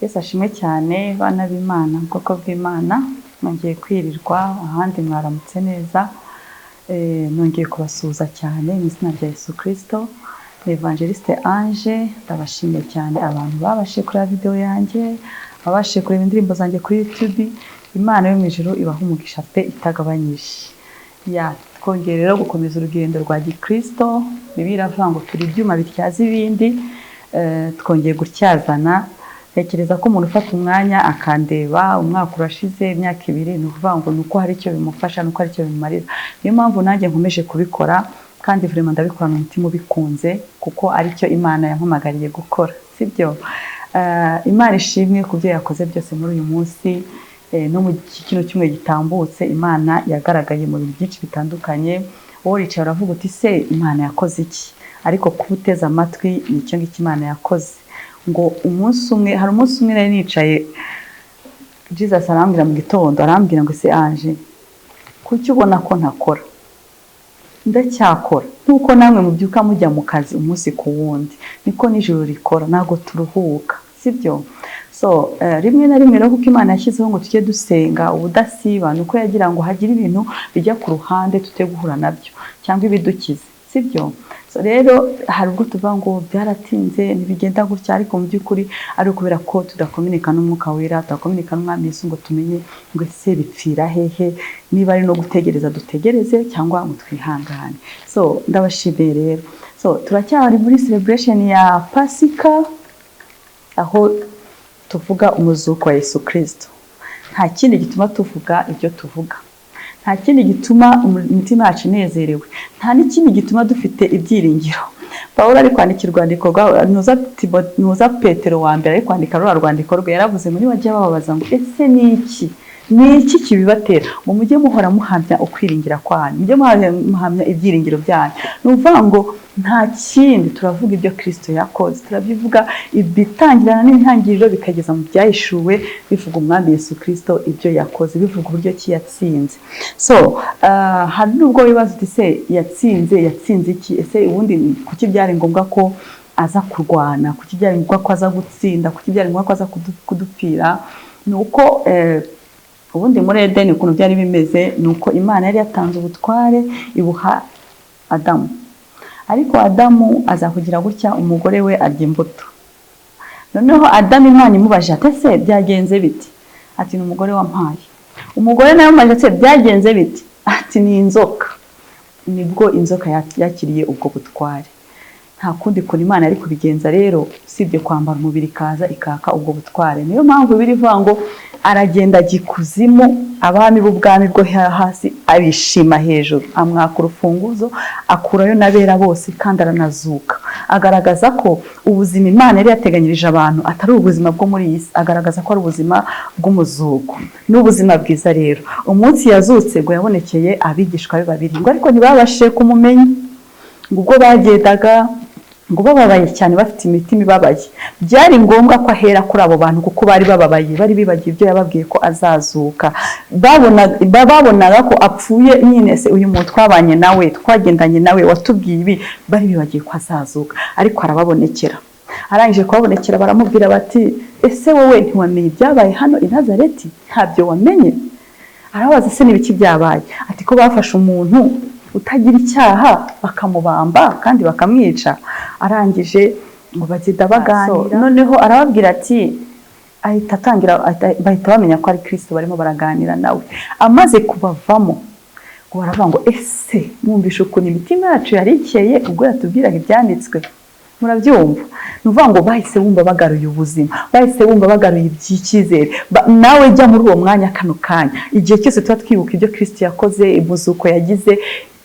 Yesu ashimwe cyane, bana b'Imana, bwoko bw'Imana, nongeye kwirirwa ahandi mwaramutse neza. Nongeye kubasuhuza cyane mu izina rya Yesu Kristo. Ni Evangeliste Ange, ndabashimiye cyane abantu babashije kureba video yanjye, ababashije kureba indirimbo zanjye kuri YouTube. Imana yo mu ijuru ibaha umugisha pe itagabanyije. Ya, twongeye rero gukomeza urugendo rwa gikristo. Bibiliya iravuga ngo turi ibyuma bityaza ibindi. Twongeye gutyazana. Ntekereza ko umuntu ufata umwanya akandeba, umwaka urashize, imyaka 2, ni ukuvuga ngo ni uko hari icyo bimufasha, ni uko hari icyo bimumarira. Niyo mpamvu nanjye nkomeje kubikora, kandi vraiment ndabikorana umutima ubikunze, kuko aricyo Imana yampamagariye gukora, sibyo? Imana ishimwe ku byo yakoze byose muri uyu munsi, no mu kino cyumweru gitambutse. Imana yagaragaye mu bintu byinshi bitandukanye. Wowe uricaye uravuga uti: "Se Imana yakoze iki?" Ariko kuba uteze amatwi, ni icyo ngicyo Imana yakoze. Ngo umunsi umwe, hari umunsi umwe nari nicaye, Jesus arambwira mu gitondo, arambwira ngo: "Ese Ange, kuki ubona ko ntakora? Ndacyakora nk'uko namwe mubyuka mujya mu kazi umunsi ku wundi, niko nijoro rikora, ntabwo turuhuka, sibyo?" So rimwe na rimwe rero, kuko Imana yashyizeho ngo tujye dusenga ubudasiba, ni uko yagira ngo hagire ibintu bijya ku ruhande tute guhura nabyo cyangwa ibidukize, sibyo? So rero hari ubwo tuvuga ngo byaratinze, ntibigenda gutya, ariko mu by'ukuri ari ukubera ko tudakominika n'Umwuka Wera, tudakominika n'Umwami Yesu, ngo tumenye ngo ese bipfira hehe, niba ari no gutegereza dutegereze cyangwa ngo twihangane. So ndabashimiye rero. So turacyari muri celebration ya Pasika, aho tuvuga umuzuko wa Yesu Kristo. Nta kindi gituma tuvuga ibyo tuvuga, nta kindi gituma imitima yacu inezerewe, nta n'ikindi gituma dufite ibyiringiro. Pawulo ari kwandika urwandiko rwa ntuza Petero wa mbere, ari kwandika ruriya rwandiko rwe, yaravuze ngo nibajya bababaza ngo: "Ese ni iki, ni iki kibibatera?" ngo mujye muhora muhamya ukwiringira kwanyu, mujye muhamya ibyiringiro byanyu. Ni ukuvuga ngo nta kindi, turavuga ibyo Kristo yakoze, turabivuga ibitangirana n'intangiriro bikageza mu Byahishuwe, bivuga Umwami Yesu Kristo, ibyo yakoze, bivuga uburyo ki yatsinze. So hari n'ubwo wibaza uti: "Se yatsinze, yatsinze iki? Ese ubundi kuki byari ngombwa ko aza kurwana? Kuki byari ngombwa ko aza gutsinda? Kuki byari ngombwa ko aza kudupfira?" Ni uko ubundi muri Edeni ukuntu byari bimeze, ni uko Imana yari yatanze ubutware ibuha Adamu, ariko Adamu aza kugira gutya, umugore we arya imbuto. Noneho Adamu, Imana imubajije ati: "Ese byagenze biti?" Ati: "Ni umugore wampaye." Umugore nawe amubajije ati: "Byagenze biti?" Ati: "Ni inzoka." Nibwo inzoka yakiriye ubwo butware. Nta kundi kuntu Imana yari kubigenza rero usibye kwambara umubiri, ikaza ikaka ubwo butware. Niyo mpamvu biri ivuga ngo aragenda ajya ikuzimu, abami b'ubwami bwo hasi abishima hejuru, amwaka urufunguzo, akurayo n'abera bose, kandi aranazuka, agaragaza ko ubuzima Imana yari yateganyirije abantu atari ubuzima bwo muri iyi si, agaragaza ko ari ubuzima bw'umuzuko n'ubuzima bwiza. Rero umunsi yazutse, ngo yabonekeye abigishwa be babiri, ngo ariko ntibabashe kumumenya. Ngo ubwo bagendaga ngo bababaye cyane, bafite imitima ibabaye, byari ngombwa ko ahera kuri abo bantu, kuko bari bababaye, bari bibagiwe ibyo yababwiye ko azazuka. Babonaga ko apfuye nyine. Se uyu muntu twabanye nawe, twagendanye nawe, watubwiye ibi? Bari bibagiwe ko azazuka, ariko arababonekera. Arangije kubabonekera, baramubwira bati: "Ese wowe ntiwamenye ibyabaye hano i Nazareti? Ntabyo wamenye?" Arabaza: "Ese n'ibiki byabaye?" Ati: "Ko bafashe umuntu utagira icyaha, bakamubamba kandi bakamwica." Arangije ngo bagenda baganira, noneho arababwira ati, ahita atangira, bahita bamenya ko ari Kristo barimo baraganira nawe. Amaze kubavamo, ngo baravuga ngo: "Ese mwumvishe ukuntu imitima yacu yari ikeye ubwo yatubwiraga ibyanditswe?" Murabyumva? Ni ukuvuga ngo bahise bumva bagaruye ubuzima, bahise bumva bagaruye iby'icyizere. Nawe jya muri uwo mwanya kano kanya. Igihe cyose tuba twibuka ibyo Kristo yakoze, umuzuko yagize,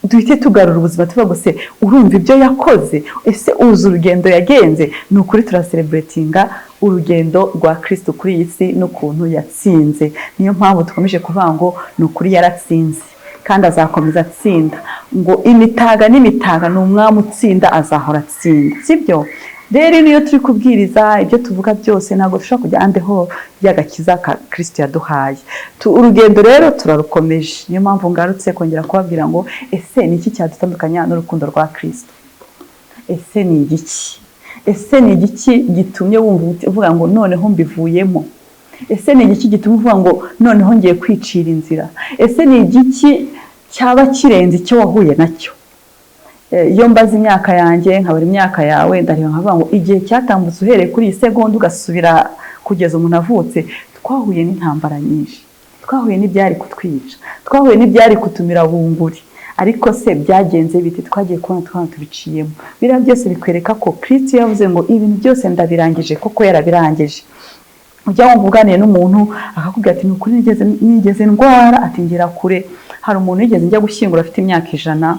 duhite tugarura ubuzima, tuvuga ngo: "Se urumva ibyo yakoze? Ese uzi urugendo yagenze?" Ni ukuri turacelebratinga urugendo rwa Kristo kuri iyi si n'ukuntu yatsinze. Niyo mpamvu dukomeje kuvuga ngo ni ukuri yaratsinze kandi azakomeza atsinda, ngo imitaga n'imitaga, ni umwami utsinda, azahora atsinda, sibyo? Rero niyo turi kubwiriza, ibyo tuvuga byose ntabwo dushobora kujya andeho y'agakiza ka Kristo yaduhaye. Urugendo rero turarukomeje. Niyo mpamvu ngarutse kongera kubabwira ngo: ese ni iki cyadutandukanya n'urukundo rwa Kristo? Ese ni igiki? Ese ni igiki gitumye wumva uvuga ngo noneho mbivuyemo? Ese ni igiki gituma uvuga ngo noneho ngiye kwicira inzira? Ese ni igiki cyaba kirenze icyo wahuye nacyo? Iyo mbaze imyaka yanjye, nkabara imyaka yawe, ndareba nkavuga ngo igihe cyatambutse uhereye kuri iyi segonda ugasubira kugeza umuntu avutse, twahuye n'intambara nyinshi, twahuye n'ibyari kutwica, twahuye n'ibyari kutumira bunguri. Ariko se byagenze bite? Twagiye kubona twaba tubiciyemo. Biriya byose bikwereka ko Kristo yavuze ngo ibintu byose ndabirangije, koko yarabirangije. Ujya wumva uganiye n'umuntu akakubwira ati: "Ni ukuri nigeze ndwara," ati: "Ngera kure." Hari umuntu wigeze njya gushyingura afite imyaka 100.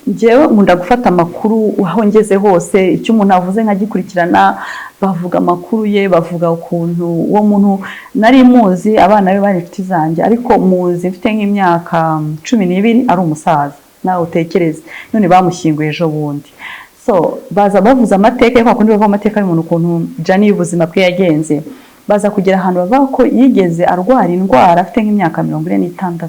Njyewe nkunda gufata amakuru aho ngeze hose, icyo umuntu avuze nkagikurikirana. Bavuga amakuru ye, bavuga ukuntu uwo muntu nari muzi, abana be bari inshuti zanjye, ariko muzi mfite nk'imyaka 12, ari umusaza. Nawe utekereze, none bamushyinguye ejo bundi. So baza bavuze amateka ye, kwa kundi bavuga amateka y'umuntu, ukuntu journey y'ubuzima bwe yagenze. Baza kugera ahantu bavuga ko yigeze arwara indwara afite nk'imyaka 46.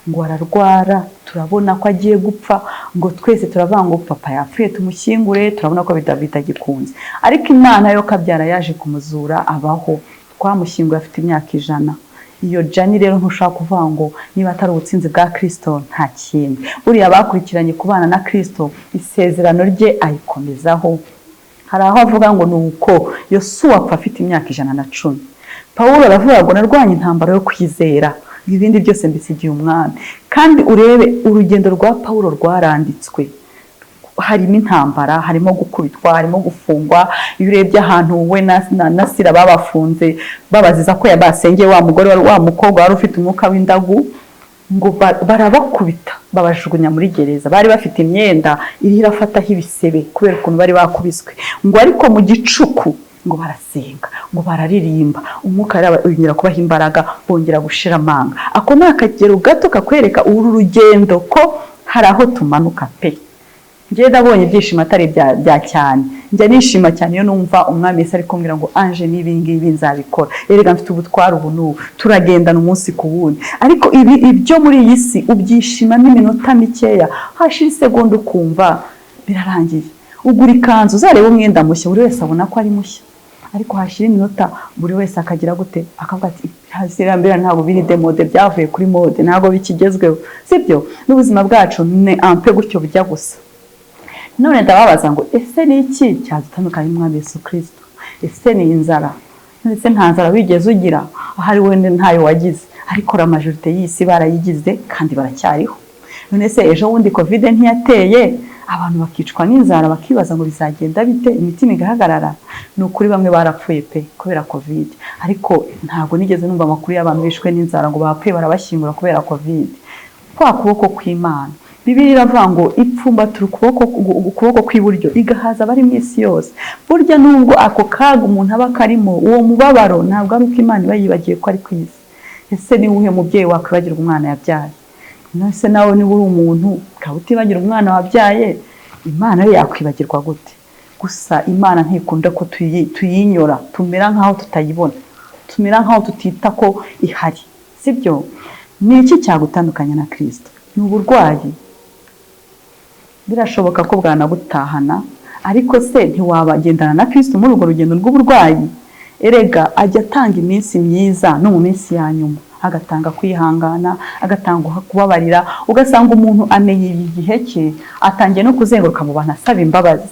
Ngo ararwara, turabona ko agiye gupfa, ngo twese turavuga ngo papa yapfuye, tumushyingure, turabona ko bitagikunze. Ariko Imana yo kabyara yaje kumuzura, abaho, twamushyinguye afite imyaka 100. Iyo journey rero ntushobora kuvuga ngo niba atari ubutsinzi bwa Kirisito nta kindi. Buriya bakurikiranye kubana na Kirisito, isezerano rye ayikomezaho. Hari aho avuga ngo ni uko Yosuwa apfa afite imyaka 110. Pawulo aravuga ngo narwanye intambara yo kwizera, ibindi byose mbisigiye Umwami. Kandi urebe urugendo rwa Pawulo rwaranditswe, harimo intambara, harimo gukubitwa, harimo gufungwa. Iyo urebye ahantu we na Sila babafunze babaziza ko yabasengeye wa mugore wa mukobwa wari ufite umwuka w'indagu, ngo barabakubita, babajugunya muri gereza. Bari bafite imyenda iriho irafataho ibisebe kubera ukuntu bari bakubiswe. Ngo ariko mu gicuku ngo barasenga, ngo bararirimba, umwuka yongera kubaha imbaraga, bongera gushira amanga. Ako ni akagero gato kakwereka uru rugendo ko hari aho tumanuka pe. Njyewe ndabonye ibyishimo atari bya cyane. Njya nishima cyane iyo numva Umwami Yesu ari kumbwira ngo: "Anje, n'ibi ngibi nzabikora, erega mfite ubutware ubu n'ubu, turagendana umunsi ku wundi." Ariko ibi ibyo muri iyi si ubyishimamo iminota mikeya, hashira isegonda ukumva birarangiye. Ugura ikanzu, uzareba umwenda mushya, buri wese abona ko ari mushya, ariko hashira iminota buri wese akagira gute? Akavuga ati: "Mbere ntabwo biri démodé, byavuye kuri mode, ntabwo bikigezweho." Sibyo? N'ubuzima bwacu ni ampe gutyo bijya gusa. None ndababaza ngo: ese ni iki cyadutandukanya n'Umwami Yesu Kirisito? Ese ni inzara? Ndetse nta nzara wigeze ugira, ahari wenda ntayo wagize, ariko la majorité y'isi barayigize kandi baracyariho. None se ejo bundi COVID ntiyateye, abantu bakicwa n'inzara, bakibaza ngo bizagenda bite, imitima igahagarara? Ni ukuri bamwe barapfuye pe kubera COVID, ariko ntabwo nigeze numva amakuru y'abantu bishwe n'inzara ngo bapfuye barabashyingura kubera COVID. Kwa kuboko kw'Imana, Bibiliya iravuga ngo ipfumbatura ukuboko kw'iburyo igahaza abari mu isi yose. Burya nubwo ako kaga umuntu aba karimo, uwo mubabaro, ntabwo ari uko Imana iba yibagiwe ko ari ku isi. Ese ni uwuhe mubyeyi wakwibagirwa umwana yabyaye? None nawe niba uri umuntu ukaba utibagira umwana wabyaye, Imana yo yakwibagirwa gute? Gusa Imana ntikunda ko tuyinyora, tumera nk'aho tutayibona, tumera nk'aho tutita ko ihari. Sibyo? Ni iki cyagutandukanya na Kirisito? Ni uburwayi? Birashoboka ko bwanagutahana, ariko se ntiwabagendana na Kirisito muri urwo rugendo rw'uburwayi? Erega ajya atanga iminsi myiza no mu minsi ya nyuma, agatanga kwihangana, agatanga kubabarira, ugasanga umuntu amenya igihe cye, atangiye no kuzenguruka mu bantu asaba imbabazi.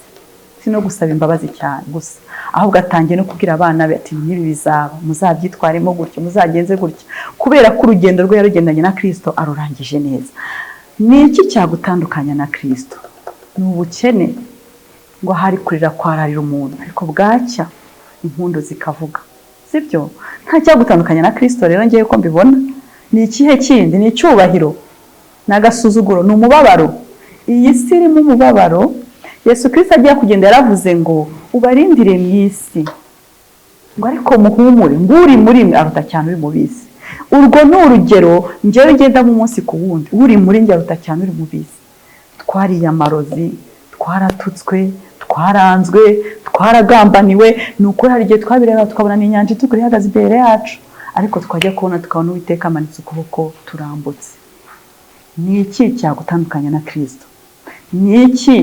Si no gusaba imbabazi cyane gusa, ahubwo atangiye no kubwira abana be ati: "N'ibi bizaba, muzabyitwaremo gutya, muzagenze gutya," kubera ko urugendo rwe yarugendanye na Kirisito, arurangije neza. Ni iki cyagutandukanya na Kirisito? Ni ubukene? Ngo ahari kurira kwararira umuntu, ariko bwacya impundu zikavuga. Sibyo? Nta cyagutandukanya na Kirisito. Rero ngewe ko mbibona, ni ikihe kindi? Ni icyubahiro? Ni agasuzuguro? Ni umubabaro? Iyi si irimo umubabaro. Yesu Kirisito agiye kugenda yaravuze ngo: "Ubarindire mu isi," ngo: "ariko muhumure, ngo uri muri mwe aruta cyane uri mu bisi." Urwo ni urugero ngewe ngendamo umunsi ku wundi. Uri muri njye aruta cyane uri mu bisi. Twariye amarozi, twaratutswe, twaranzwe, twaragambaniwe. Ni ukuri hari igihe twabireba tukabona ni inyanja itukura ihagaze imbere yacu, ariko twajya kubona tukabona Uwiteka amanitse ukuboko, turambutse. Ni iki cyagutandukanya na Kirisito? Ni iki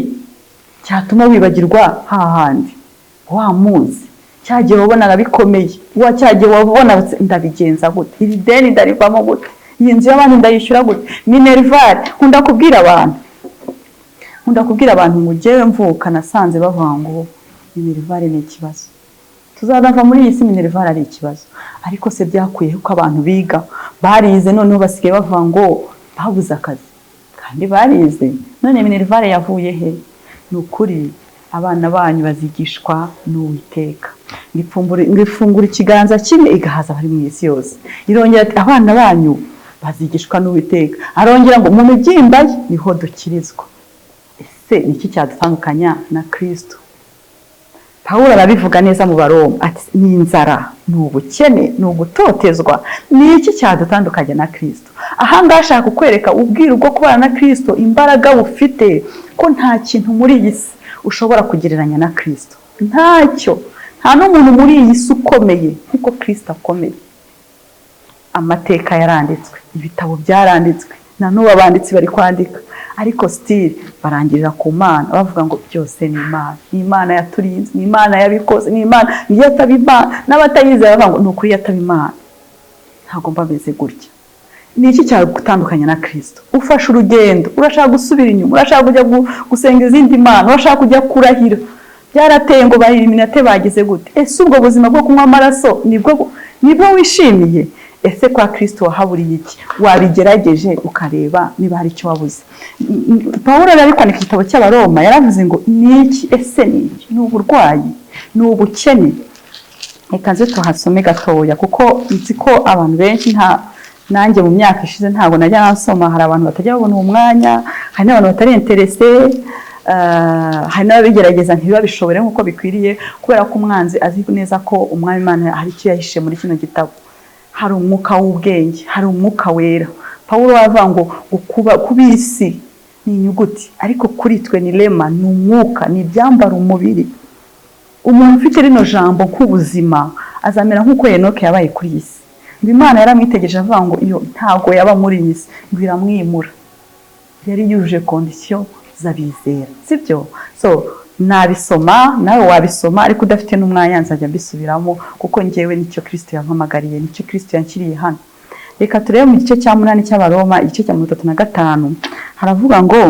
Cyatuma wibagirwa hahandi wa munsi, cya gihe wabonaga bikomeye, wa cya gihe wabona ndabigenza gute, iri deni ndarivamo gute, iyi nzu y'abandi ndayishyura gute, minerval. Nkunda kubwira abantu ngo njyewe mvuka nasanze bavuga ngo minerval ni ikibazo, tuzanava muri iyi si minerval ari ikibazo. Ariko se byakuyeho ko abantu biga, barize, noneho basigaye bavuga ngo babuze akazi kandi barize? None minerval yavuye he? Ni ukuri, abana banyu bazigishwa n'Uwiteka. Ngo ifungura ikiganza kimwe igahaza abari mu isi yose. Irongera ati: "Abana banyu bazigishwa n'Uwiteka." Arongera ngo: "Mu mibyimba ye niho dukirizwa." Ese ni iki cyadutandukanya na Kristo? Pawulo arabivuga neza mu Baroma, ati: "Ni inzara, ni ubukene, ni ugutotezwa, ni iki cyadutandukanya na Kristo?" Aha ngaha ashaka kukwereka ubwiru bwo kubana na Kristo, imbaraga bufite, ko nta kintu muri iyi si ushobora kugereranya na Kristo. Ntacyo, nta n'umuntu muri iyi si ukomeye nk'uko Kristo akomeye. Amateka yaranditswe, ibitabo byaranditswe, na n'ubu abanditsi bari kwandika, ariko still barangirira ku Mana, bavuga ngo byose ni Imana, ni Imana yaturinze, ni Imana yabikoze, ni Imana. Niyo ataba Imana, n'abatayizera bavuga ngo ni ukuri, iyo ataba Imana ntabwo mba meze gutya. Ni iki cyagutandukanya na Kristo? Ufashe urugendo, urashaka gusubira inyuma, urashaka kujya gusenga izindi mana, urashaka kujya kurahira, byarateye ngo ba Illuminati bagize gute? Ese ubwo buzima bwo kunywa amaraso nibwo wishimiye? Ese kwa Kristo wahaburiye iki? Wabigerageje ukareba niba hari icyo wabuze? Pawulo ari kwandika igitabo cy'Abaroma, yaravuze ngo: "Ni iki? Ese ni iki? Ni uburwayi? Ni ubukene?" Reka nze tuhasome gatoya, kuko nzi ko abantu benshi, nta nanjye mu myaka ishize ntabwo najya nsoma. Hari abantu batajya babona uwo mwanya, hari n'abantu batari intéressés, hari n'ababigerageza ntibabishobore nk'uko bikwiriye, kubera ko umwanzi azi neza ko Umwami Imana hari icyo yahishe muri kino gitabo. Hari umwuka w'ubwenge, hari Umwuka Wera. Pawulo aravuga ngo kuba isi ni inyuguti, ariko kuri twe ni rhema, ni umwuka, ni ibyambara umubiri. Umuntu ufite rino jambo nk'ubuzima azamera nk'uko Enoke yabaye kuri iyi si. Ngo Imana yaramwitegereje, avuga ngo iyo ntabwo yaba muri iyi si, ngo iramwimura. Yari yujuje conditions z'abizera, sibyo? So nabisoma, nawe wabisoma, ariko udafite n'umwanya nzajya mbisubiramo, kuko ngewe nicyo Kristo yampamagariye, nicyo Kristo yanshyiriye hano. Reka turebe mu gice cya 8 cy'Abaroma, igice cya 35. Haravuga ngo,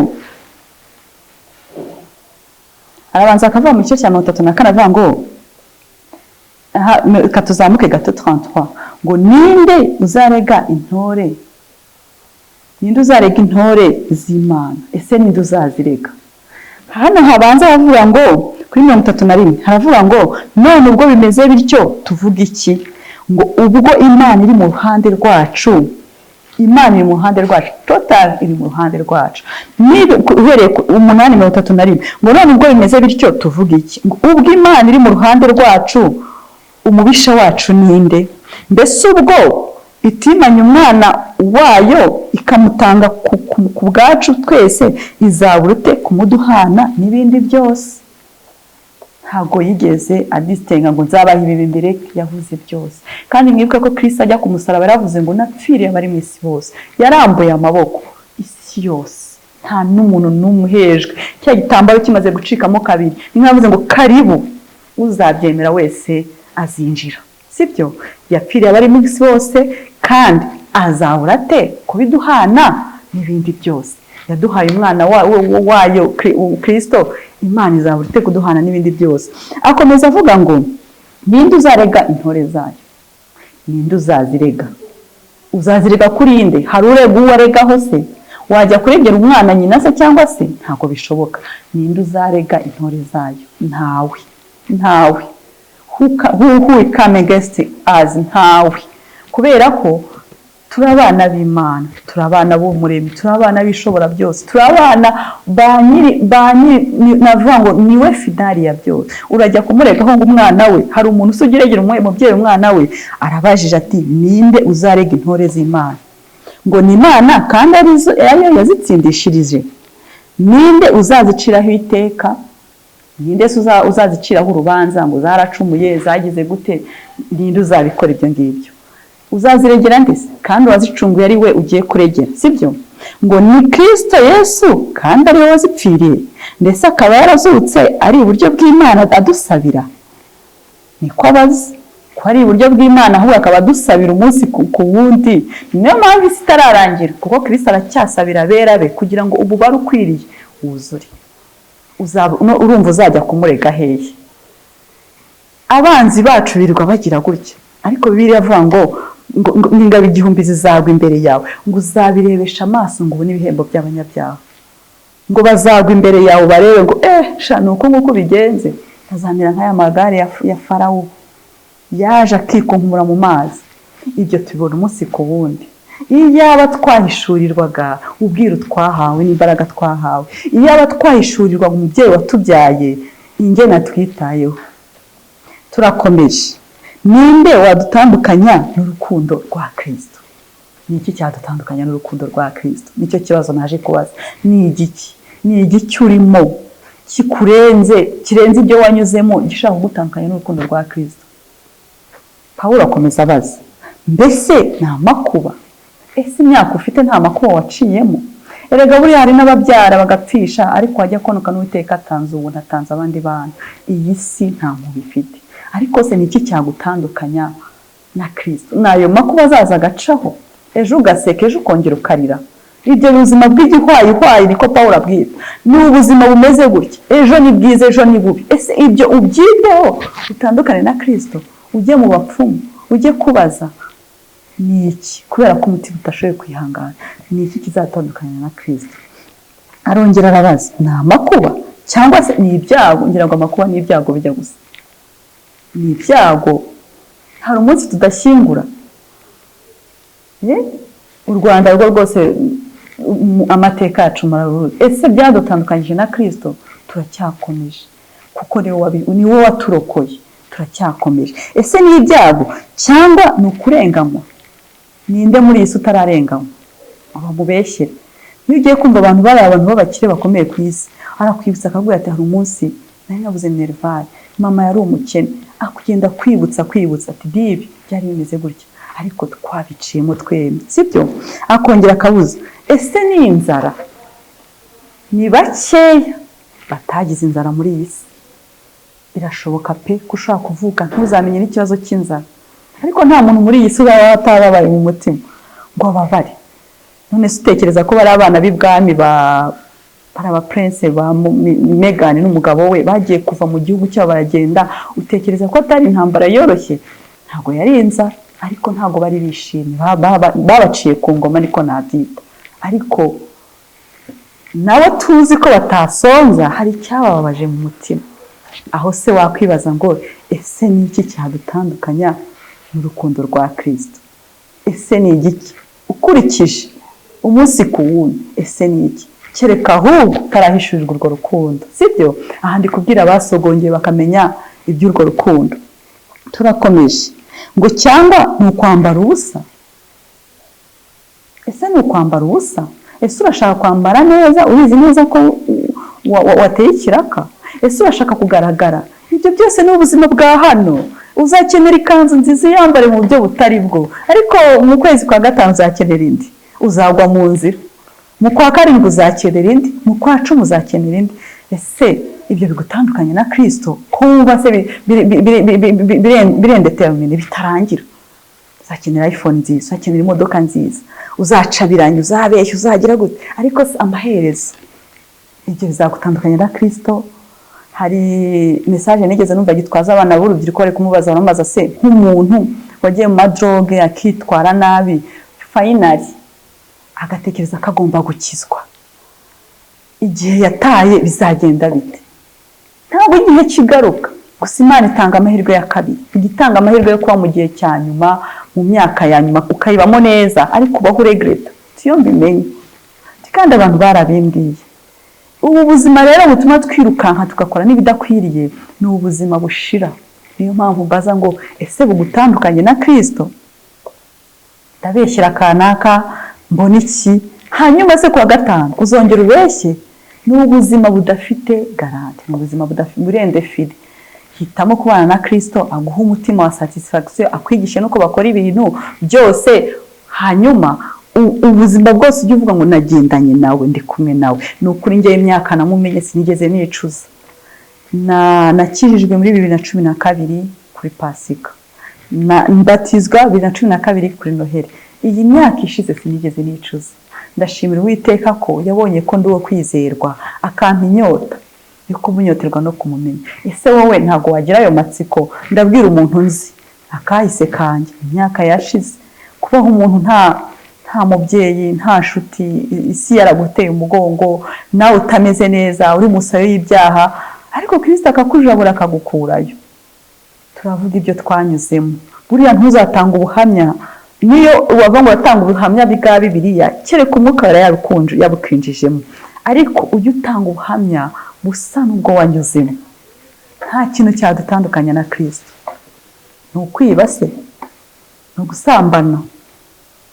arabanza akavuga mu gice cya 34, avuga ngo, reka tuzamuke gato, 33, ngo: "Ninde uzarega intore? Ninde uzarega intore z'Imana? Ese ninde uzazirega?" Hano habanza havuga ngo, kuri 31 haravuga ngo: "None ubwo bimeze bityo tuvuga iki?" Ngo ubwo Imana iri mu ruhande rwacu, Imana iri mu ruhande rwacu, total iri mu ruhande rwacu. Niba uhereye ku 8:31, ngo: "None ubwo bimeze bityo tuvuga iki?" Ngo ubwo Imana iri mu ruhande rwacu, umubisha wacu ninde? Mbese ubwo itimanye umwana wayo ikamutanga ku bwacu twese, izabura ute kumuduhana n'ibindi byose? Ntabwo yigeze adisitenga ngo nzabaha ibi mbere, yavuze byose. Kandi mwibuke ko Kristo ajya ku musaraba yaravuze ngo: "Napfiriye abari mu isi bose." Yarambuye amaboko, isi yose, nta n'umuntu n'umwe uhejwe. Cya gitambaro kimaze gucikamo kabiri, ni nk'aho ngo: "Karibu, uzabyemera wese azinjira." Sibyo? Yapfiriye abari mu isi bose, kandi azabura ate kubiduhana n'ibindi byose? Yaduhaye umwana wayo Kristo, Imana izabura ite kuduhana n'ibindi byose? Akomeza avuga ngo: "Ninde uzarega intore zayo? Ninde uzazirega? Uzazirega kuri nde? Hari urega uwo aregaho se? Wajya kuregera umwana nyina se? Cyangwa se ntabwo bishoboka. Ninde uzarega intore zayo? Ntawe, ntawe. Who will come against us? Ntawe, kubera ko turi abana b'Imana, turi abana b'Umuremyi, turi abana b'Ishobora byose, turi abana ba nyiri navuga ngo niwe final ya byose. Urajya kumuregaho ngo umwana we? Hari umuntu usa uregera umubyeyi umwana we? Arabajije ati: "Ninde uzarega intore z'Imana?" Ngo ni Imana kandi arizo ariyo yazitsindishirije. Ninde uzaziciraho iteka? Ninde se uzaziciraho urubanza ngo zaracumuye, zagize gute? Ninde uzabikora ibyo ngibyo? Uzaziregera ndetse kandi uwazicunguye ari we ugiye kuregera, sibyo? Ngo ni Kristo Yesu kandi ari we wazipfiriye, ndetse akaba yarazutse ari iburyo bw'Imana adusabira. Niko abaza ko ari iburyo bw'Imana, ahubwo akaba adusabira umunsi ku wundi. Niyo mpamvu isi itararangira, kuko Kristo aracyasabira abera be kugira ngo umubare ukwiriye wuzure. Urumva uzajya kumurega hehe? Abanzi bacu birirwa bagira gutya, ariko Bibiliya avuga ngo ingabo 1000 zizagwa imbere yawe, ngo uzabirebesha amaso, ngo ubone ibihembo by'abanyabyaha. Ngo bazagwa imbere yawe barebe ngo sha, ni uko nguko bigenze. Bazamera nk'aya magare ya Farawo yaje akikunkumura mu mazi. Ibyo tubibona umunsi ku wundi. Iyo yaba twahishurirwaga ubwiru twahawe n'imbaraga twahawe, iyo yaba twahishurirwaga umubyeyi watubyaye ingena twitayeho. Turakomeje. Ninde wadutandukanya n'urukundo rwa Kristo? Ni iki cyadutandukanya n'urukundo rwa Kristo? Nicyo kibazo naje kubaza. Ni igiki? Ni igiki urimo kikurenze, kirenze ibyo wanyuzemo, gishaka kugutandukanya n'urukundo rwa Kristo? Pawulo akomeza abaza: mbese ni amakuba? Ese imyaka ufite nta makuba waciyemo? Erega buriya hari n'ababyara bagapfisha, ariko wajya konoka n'Uwiteka atanze ubuntu, atanze abandi bana. Iyi si nta muntu ifite. Ariko se ni iki cyagutandukanya na Kristo? Ni ayo makuba azaza agacaho, ejo ugaseka, ejo ukongera ukarira. Ibyo buzima bw'igihwayihwayi, niko Pawulo abwira, ni ubuzima bumeze gutya: ejo ni bwiza, ejo ni bubi. Ese ibyo ubyiteho utandukane na Kristo, ujye mu bapfumu, ujye kubaza? Ni iki? Kubera ko umutima udashoboye kwihangana. Ni iki kizatandukanya na Kristo? Arongera arabaza: ni amakuba cyangwa se ni ibyago? Ngira ngo amakuba n'ibyago bijya gusa. Ni ibyago. Hari umunsi tudashyingura. U Rwanda rwo rwose, amateka yacu muraruzi. Ese byadutandukanyije na Kristo? Turacyakomeje, kuko niwe waturokoye. Turacyakomeje. Ese ni ibyago cyangwa ni ukurenganywa? Ninde muri iyi si utararenganywa? Bamubeshyere. Iyo ugiye kumva abantu bari abantu b'abakire bakomeye ku isi, arakwibutsa akabwira ati: "Hari umunsi nari nabuze minerval, mama yari umukene." Akugenda kwibutsa, kwibutsa ati: "Bibi byari bimeze gutya, ariko twabiciyemo twembi." Sibyo? Akongera akabuza: ese ni inzara? Ni bakeya batagize inzara muri iyi si. Birashoboka pe ko ushobora kuvuka ntuzamenye n'ikibazo cy'inzara, ariko nta muntu muri iyi si uzaba atababaye mu mutima ngo ababare. None se utekereza ko bari abana b'ibwami, ba bari aba prince ba Meghan n'umugabo we, bagiye kuva mu gihugu cyabo baragenda, utekereza ko atari intambara yoroshye? Ntabwo yari inzara, ariko ntabwo bari bishimye. Babaciye ku ngoma, niko nabyita. Ariko nabo tuzi ko batasonza, hari icyabababaje mu mutima. Aho se wakwibaza ngo: ese ni iki cyadutandukanya n'urukundo rwa Kristo? Ese ni igiki ukurikije umunsi ku wundi? Ese ni iki? Kereka ahubwo utarahishurirwa urwo rukundo, sibyo? Aha ndi kubwira abasogongeye bakamenya iby'urwo rukundo. Turakomeje. Ngo cyangwa ni ukwambara ubusa? Ese ni ukwambara ubusa? Ese urashaka kwambara neza, ubizi neza ko wateye ikiraka? Ese urashaka kugaragara? Ibyo byose ni ubuzima bwa hano. Uzakenera ikanzu nziza, uyambare mu buryo butari bwo, ariko mu kwezi kwa gatanu uzakenera indi, uzagwa mu nzira. Mu kwa karindwi uzakenera indi, mu kwa 10 uzakenera indi. Ese ibyo bigutandukanye na Kristo, ko wumva se biri indéterminé, bitarangira? Uzakenera iPhone nziza, uzakenera imodoka nziza, uzacabiranya, uzabeshya, uzagira gute, ariko se amaherezo ibyo bizagutandukanya na Kristo? Hari message nigeze numva Gitwaza, abana b'urubyiruko bari kumubaza, baramubaza: se nk'umuntu wagiye mu ma drogue, akitwara nabi, finally agatekereza ko agomba gukizwa, igihe yataye bizagenda bite? Ntabwo igihe kigaruka. Gusa Imana itanga amahirwe ya kabiri, ijya itanga amahirwe yo kuba mu gihe cya nyuma, mu myaka ya nyuma, ukayibamo neza, ariko ubaho uregretta. Iyo mbimenye kandi abantu barabimbwiye. Ubu buzima rero butuma twirukanka tugakora n'ibidakwiriye ni ubuzima bushira. Niyo mpamvu mbaza ngo: ese bugutandukanye na Kristo? Ndabeshyira kanaka mbona iki? Hanyuma se kuwa gatanu uzongera ubeshye? Ni ubuzima budafite garantie, ni ubuzima buri indéfini. Hitamo kubana na Kristo, aguha umutima wa satisfaction, akwigishe n'uko bakora ibintu byose, hanyuma Ubuzima bwose ujya uvuga ngo nagendanye nawe, ndi kumwe nawe. Ni ukuri, njyewe imyaka namumenye sinigeze nicuza. Nakijijwe muri 2012 kuri Pasika, mbatizwa 2012 kuri Noheli. Iyi myaka ishize sinigeze nicuza. Ndashimira Uwiteka ko yabonye ko ndi uwo kwizerwa, akampa inyota yo kumunyoterwa no kumumenya. Ese wowe ntabwo wagira ayo matsiko? Ndabwira umuntu nzi akahise kanjye, imyaka yashize, kubaho umuntu nta mubyeyi, nta nshuti, isi yaraguteye umugongo, nawe utameze neza, uri musayo y'ibyaha, ariko Kirisito akakujabura, akagukurayo. Turavuga ibyo twanyuzemo. Buriya ntuzatanga ubuhamya, niyo wava ngo uratanga ubuhamya bwa Bibiliya, kereka Umwuka Wera yabukwinjijemo, ariko ujye utanga ubuhamya busa n'ubwo wanyuzemo. Nta kintu cyadutandukanya na Kirisito. Ni ukwiba se? Ni ugusambana?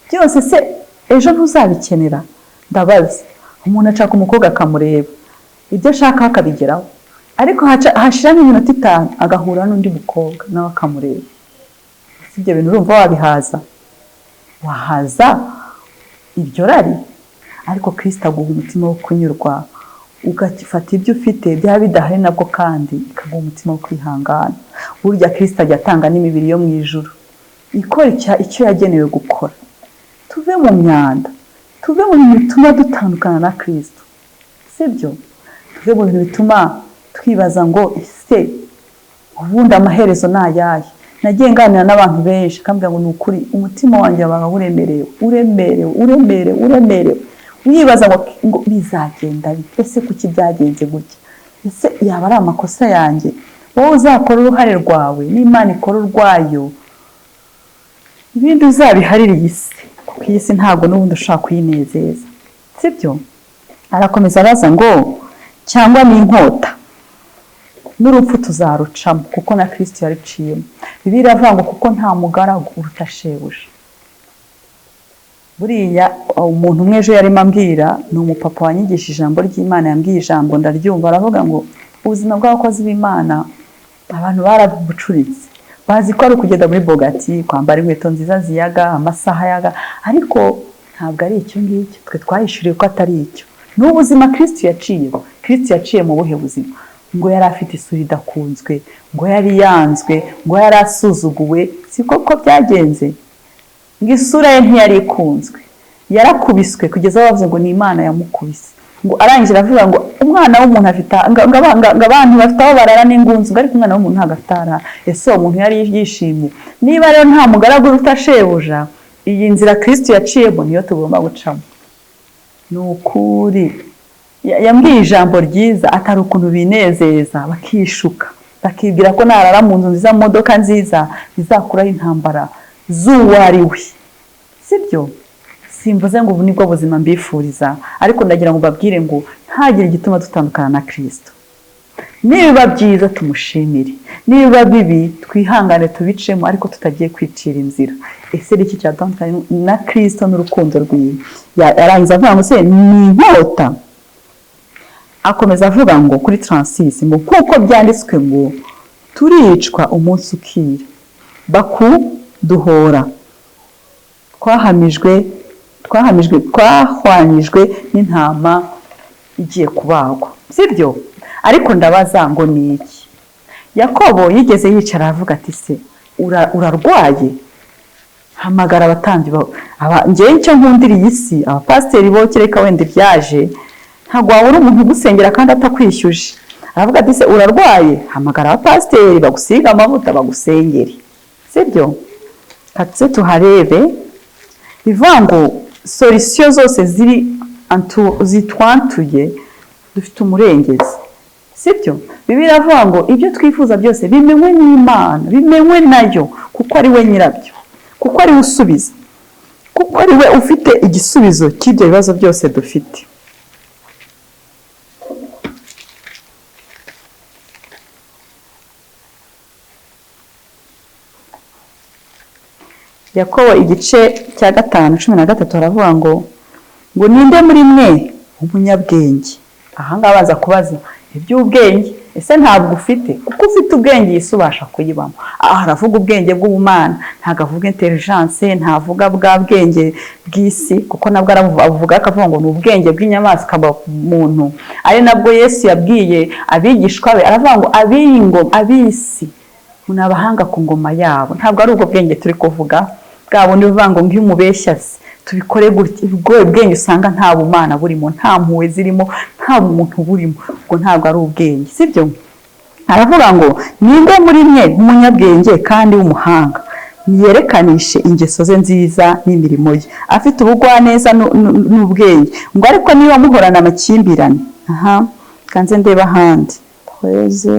Byose se ejo ntuzabikenera? Ndabaza, umuntu ashaka umukobwa akamureba, ibyo ashaka akabigeraho, ariko hashira nk'iminota 5 agahura n'undi mukobwa nawe akamureba. Si ibyo bintu urumva wabihaza? Wahaza iryo rari? Ariko Kirisito aguha umutima wo kunyurwa, ugafata ibyo ufite, byaba bidahari nabwo kandi ikaguha umutima wo kwihangana. Burya Kirisito ajya atanga n'imibiri yo mu ijuru ikora icyo yagenewe gukora. Tuve mu myanda, tuve mu bintu bituma dutandukana na Kirisito, sibyo? Tuve mu bintu bituma twibaza ngo ese ubundi amaherezo ni ayahe? Nagiye nganira n'abantu benshi, akambwira ngo ni ukuri umutima wanjye wabaga uremerewe, uremerewe, uremerewe, uremerewe, wibaza ngo bizagenda bite? Ese kuki byagenze gutya? Ese yaba ari amakosa yanjye? Wowe uzakora uruhare rwawe n'Imana ikora urwayo, ibindi uzabiharire iyi si, kuko iyi si ntabwo n'ubundi ushobora kuyinezeza, sibyo? Arakomeza abaza ngo cyangwa ni inkota n'urupfu tuzarucamo, kuko na Kirisito yaruciyemo. Bibiliya iravuga ngo kuko nta mugaragu uruta shebuja. Buriya umuntu umwe ejo yarimo ambwira, ni umupapa wanyigishije ijambo ry'Imana, yambwiye ijambo ndaryumva, aravuga ngo ubuzima bw'abakozi b'Imana abantu barabucuritse, bazi ko ari ukugenda muri Bugatti, kwambara inkweto nziza ziyaga, amasaha yaga, ariko ntabwo ari icyo ngicyo. Twe twahishuriwe ko atari icyo, ni ubuzima Kirisito yaciyemo. Kirisito yaciye mu buhe buzima? Ngo yari afite isura idakunzwe, ngo yari yanzwe, ngo yari asuzuguwe. Si koko byagenze? Ngo isura ye ntiyari ikunzwe, yarakubiswe kugeza aho bavuze ngo ni Imana yamukubise. Ngo arangije aravuga ngo umwana w'umuntu afite, ngo abantu bafite aho barara n'ingunzu, ngo ariko umwana w'umuntu ntabwo afite aho arara. Ese uwo muntu yari yishimye? Niba rero nta mugaragu uruta shebuja, iyi nzira Kirisito yaciyemo niyo tugomba gucamo. Ni ukuri yambwiye ijambo ryiza, atari ukuntu binezeza bakishuka, bakibwira ko narara mu nzu nziza, mu modoka nziza, bizakuraho intambara z'uwo ari we. Sibyo? Simvuze ngo ubu nibwo buzima mbifuriza, ariko ndagira ngo mbabwire ngo ntagire igituma dutandukana na Kirisito. Nibiba byiza tumushimire, nibiba bibi twihangane tubicemo, ariko tutagiye kwicira inzira. Ese iki cyatandukanye na Kirisito n'urukundo rwiwe? Yarangiza avuga ngo se ni inkota? Akomeza avuga ngo kuri 36 ngo kuko byanditswe ngo turicwa umunsi ukira, bakuduhora twahamijwe, twahwanyijwe n'intama igiye kubagwa, sibyo? Ariko ndabaza ngo ni iki? Yakobo yigeze yicara aravuga ati se urarwaye, hamagara abatambyi. Njyewe icyo nkundira iyi si, abapasiteri bo kereka wenda ibyaje, ntabwo wabura umuntu ugusengera kandi atakwishyuje. Aravuga ati se urarwaye, hamagara abapasiteri bagusiga amavuta, bagusengere, sibyo? Katse tuharebe. Bivuga ngo solution zose ziri zitwantuye, dufite umurengezi, sibyo? Bibiliya iravuga ngo ibyo twifuza byose bimenywe n'Imana, bimenywe nayo, kuko ari we nyirabyo, kuko ari we usubiza, kuko ari we ufite igisubizo cy'ibyo bibazo byose dufite. Yakobo igice cya 5 13 aravuga ngo ninde muri mwe umunyabwenge? Aha ngaha baza kubaza iby'ubwenge. Ese ntabwo ufite? Kuko ufite ubwenge iyi si ubasha kuyibamo. Aha aravuga ubwenge bw'ubumana, ntabwo avuga intelligence, ntavuga bwa bwenge bw'isi, kuko nabwo avuga akavuga ngo ni ubwenge bw'inyamaswa muntu. Ari nabwo Yesu yabwiye abigishwa be, aravuga ngo ab'iyi ngoma, ab'isi ni abahanga ku ngoma yabo. Ntabwo ari ubwo bwenge turi kuvuga, bwa bundi buvuga ngo ngiyo umubeshya se tubikore gutya. Ubwo bwenge usanga nta bumana burimo, nta mpuhwe zirimo, nta bumuntu burimo, ubwo ntabwo ari ubwenge, sibyo? Aravuga ngo ninde muri mwe w'umunyabwenge kandi w'umuhanga, niyerekanishe ingeso ze nziza n'imirimo ye, afite ubugwaneza n'ubwenge. Ngo ariko niba muhorana amakimbirane, aha kanze ndeba ahandi tweze.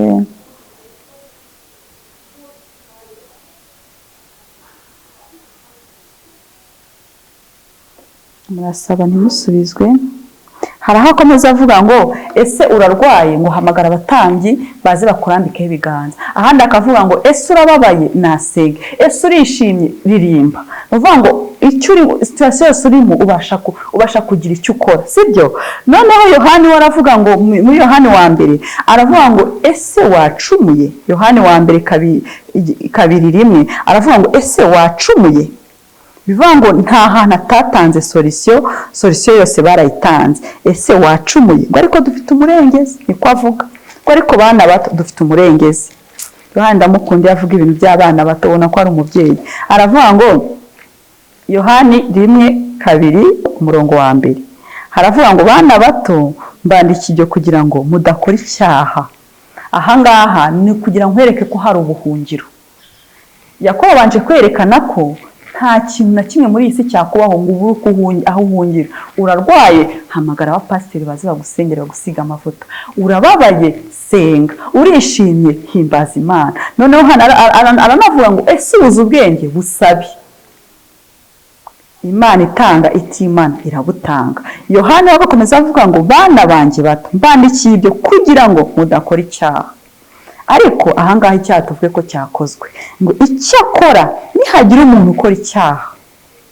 Murasaba ntimusubizwe. Hari aho akomeza avuga ngo ese urarwaye? Ngo hamagara abatambyi baze bakurambikeho ibiganza. Ahandi akavuga ngo ese urababaye? Nasenge. Ese urishimye? Ririmba. Ni ukuvuga ngo icyo uri, situation yose urimo, ubasha kugira icyo ukora, sibyo? Noneho Yohani we aravuga ngo muri Yohani wa mbere aravuga ngo ese wacumuye? Yohani wa mbere 2:1 aravuga ngo ese wacumuye? Bivuga ngo nta hantu atatanze solution, solution yose barayitanze. Ese wacumuye? Ngo ariko dufite umurengezi, niko avuga. Ngo ariko bana bato dufite umurengezi. Yohani ndamukunda iyo avuga ibintu by'abana bato, ubona ko ari umubyeyi. Aravuga ngo Yohani 1:2 umurongo wa mbere haravuga ngo bana bato mbandikiye ibyo kugira ngo mudakora icyaha. Ahangaha ni kugira ngo nkwereke ko hari ubuhungiro. Yakobo abanje kwerekana ko nta kintu na kimwe muri iyi si cyakubaho ngo ubure aho uhungira. Urarwaye, hamagara abapasiteri baze bagusengera bagusiga amavuta. Urababaye, senga. Urishimye, himbaza Imana. Noneho hano aranavuga ngo ese ubuze ubwenge? Busabe. Imana itanga itimana irabutanga. Yohana we agakomeza avuga ngo bana banjye bato mbandikiye ibyo kugira ngo mudakora icyaha. Ariko ahangaha icyaha tuvuge ko cyakozwe. Ngo icyakora nihagira umuntu ukora icyaha,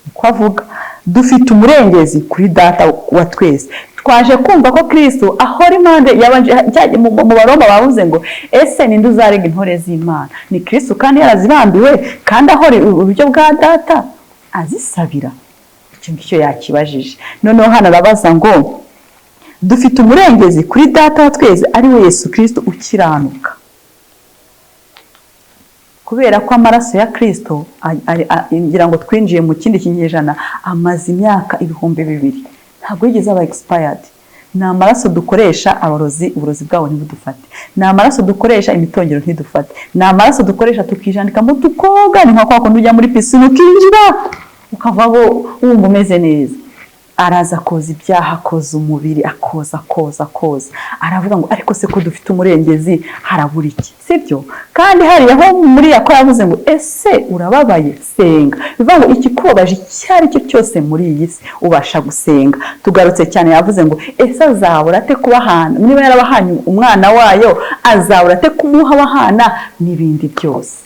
uko avuga, dufite umurengezi kuri Data wa twese. Twaje kumva ko Kristo ahora impande yabanje mu Baroma bavuze ngo ese ninde uzarega intore z'Imana? Ni Kristo, kandi yarazibambiwe, kandi ahora iburyo bwa Data azisabira. Icyo ngicyo yakibajije. Noneho hano arabaza ngo dufite umurengezi kuri Data wa twese, ari we Yesu Kristo ukiranuka. Kubera ko amaraso ya Kristo ngira ngo twinjiye mu kindi kinyejana, amaze imyaka 2000, ntabwo yigeze aba expired. Ni amaraso dukoresha abarozi, uburozi bwabo ntibudufate. Ni amaraso dukoresha imitongero ntidufate. Ni amaraso dukoresha tukijandikamo tukoga. Ni nka kwa kundi ujya muri pisine ukinjira ukavamo wumva umeze neza. Araza akoza ibyaha, akoza umubiri, akoza akoza akoza. Aravuga ngo ariko se ko dufite umurengezi harabura iki? Sibyo? Kandi hariya ho muri Yakobo yavuze ngo ese urababaye? Senga. Bivuga ngo ikikubabaje icyo ari cyo cyose muri iyi si ubasha gusenga. Tugarutse cyane yavuze ngo ese azabura ate kubahana? Niba yarabahanye umwana wayo, azabura ate kumuha abahana n'ibindi byose?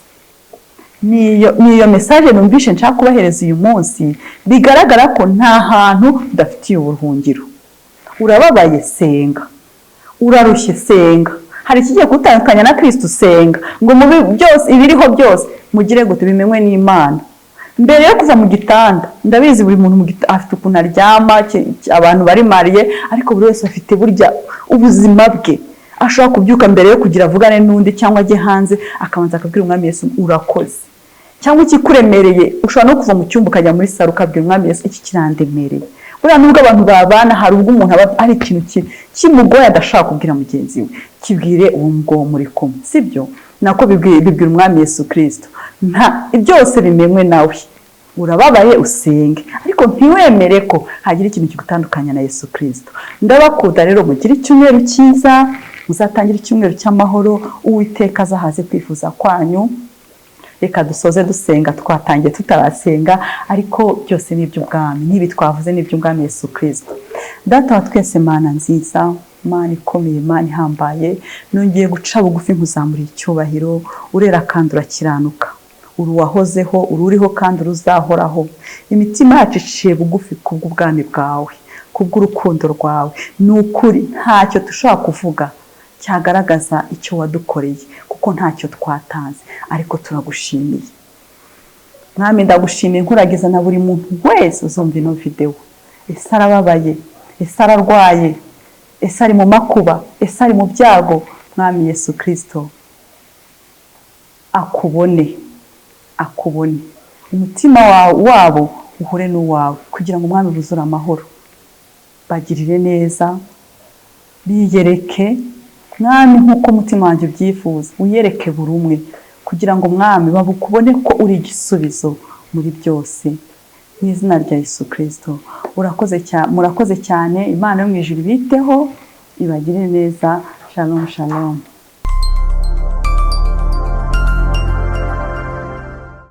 Niyo message numvishe nshaka kubahereza uyu munsi. Bigaragara ko nta hantu udafitiye ubuhungiro. Urababaye, senga. Urarushye, senga. Hari ikigiye kutandukanya na Kristo, senga. Ngo mubi byose ibiriho byose mugire ngo tubimenywe n'Imana. Mbere yo kuva mu gitanda, ndabizi buri muntu afite ukuntu aryama, abantu bari mariye, ariko buri wese afite burya ubuzima bwe. Ashobora kubyuka mbere yo kugira avugane n'undi cyangwa ajye hanze, akabanza akabwira Umwami Yesu urakoze. Cyangwa ikikuremereye, ushobora no kuva mu cyumba ukajya muri salo ukabwira Umwami Yesu iki kirandemereye. Buriya nubwo abantu babana, hari ubwo umuntu aba ari ikintu kimugoye adashaka kubwira mugenzi we, kibwire uwo nguwo muri kumwe, sibyo? Nako bibwira Umwami Yesu Kristo. Nta byose bimenywe nawe. Urababaye, usenge, ariko ntiwemere ko hagira ikintu kigutandukanya na Yesu Kristo. Ndabakunda rero, mugire icyumweru cyiza, muzatangire icyumweru cy'amahoro, Uwiteka azahaze kwifuza kwanyu. Reka dusoze dusenga, twatangiye tutarasenga, ariko byose ni iby'ubwami, n'ibi twavuze ni iby'ubwami Yesu Kristo. Data wa twese, Mana nziza, Mana ikomeye, Mana ihambaye, nongeye guca bugufi nkuzamura icyubahiro. Urera kandi urakiranuka, uri uwahozeho, uri uriho kandi uruzahoraho. Imitima yacu iciye bugufi kubw'ubwami bwawe, kubw'urukundo rwawe. Ni ukuri ntacyo dushobora kuvuga cyagaragaza icyo wadukoreye, kuko ntacyo twatanze, ariko turagushimiye. Mwami, ndagushimiye, nkuragiza na buri muntu wese uzumva ino videwo. Ese arababaye? Ese ararwaye? Ese ari mu makuba? Ese ari mu byago? Mwami Yesu Kirisito akubone, akubone, umutima wabo uhure n'uwawe, kugira ngo Umwami buzure amahoro. Bagirire neza, biyereke Mwami nk'uko umutima wanjye ubyifuza, wiyereke buri umwe, kugira ngo Mwami babukubone ko uri igisubizo muri byose, mu izina rya Yesu Kirisito. Urakoze cyane, murakoze cyane. Imana yo mu ijuru ibiteho, ibagirire neza. Shalom, shalom.